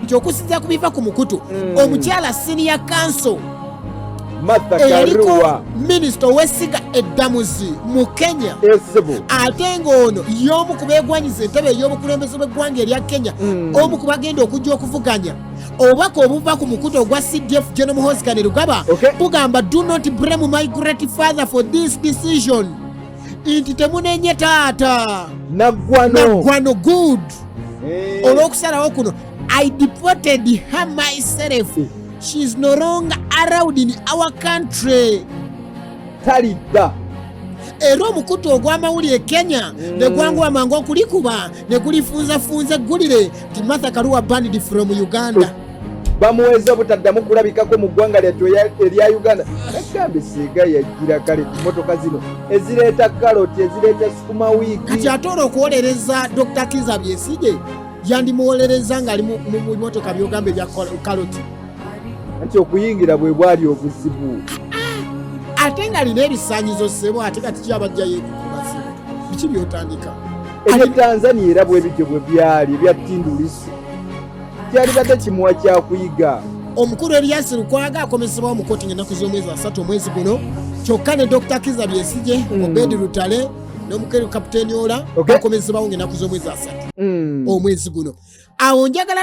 Nti okusinziira ku biva ku mukutu, omukyala senior counsel Martha eyaliko Karua, minisita ow'essiga eddamuzi mu Kenya, esebo, ate ng'ono y'omu ku beegwanyiza entebe ey'obukulembeze bw'eggwanga erya Kenya, omu ku bagenda okujja okuvuganya, obubaka obuva ku mukutu ogwa CDF General Muhoozi Kainerugaba bugamba, "Do not blame my great father for this decision," nti temunenye taata Naggwano. Naggwano good olw'okusalawo kuno. "I deported her myself. She is no longer allowed in our country." Talidda. Era omukutu ogw'amawulire Kenya ne gwanguwa mangu okulikuba ne gulifunzafunza eggulire nti Martha Karua banned from Uganda. Bamuweza obutaddamu kulabikako mu ggwanga lyattu erya Uganda. Nagambe seega yajjira kale ku motoka zino ezireeta kaloti, ezireeta sukuma wiiki. Kati ate olwo okuwolereza Dr Kiza Besigye, yandimuwolereza ng'ali mu motoka byogamba ebya kaloti. Anti okuyingira bwe bwali obuzibu. Ate ng'alina ebisaanyizo, ssebo. Ate kati kyabajjayo ekukubazibu biki byotandika? Ebya Tanzania era bwe bityo bwe byali. Ebya Tundu Lissu kyalibadde kimuwa kyakuyiga. Omukulu Erias Lukwago akomezebwawo mu kooti ng'ennaku z'omwezi 30 omwezi guno. Kyokka ne Dr Kiza Besigye, Obed Lutale n'omukeru Kapiteeni Ola bakomezebwawo ng'ennaku z'omwezi 30 omwezi guno. Awo njagala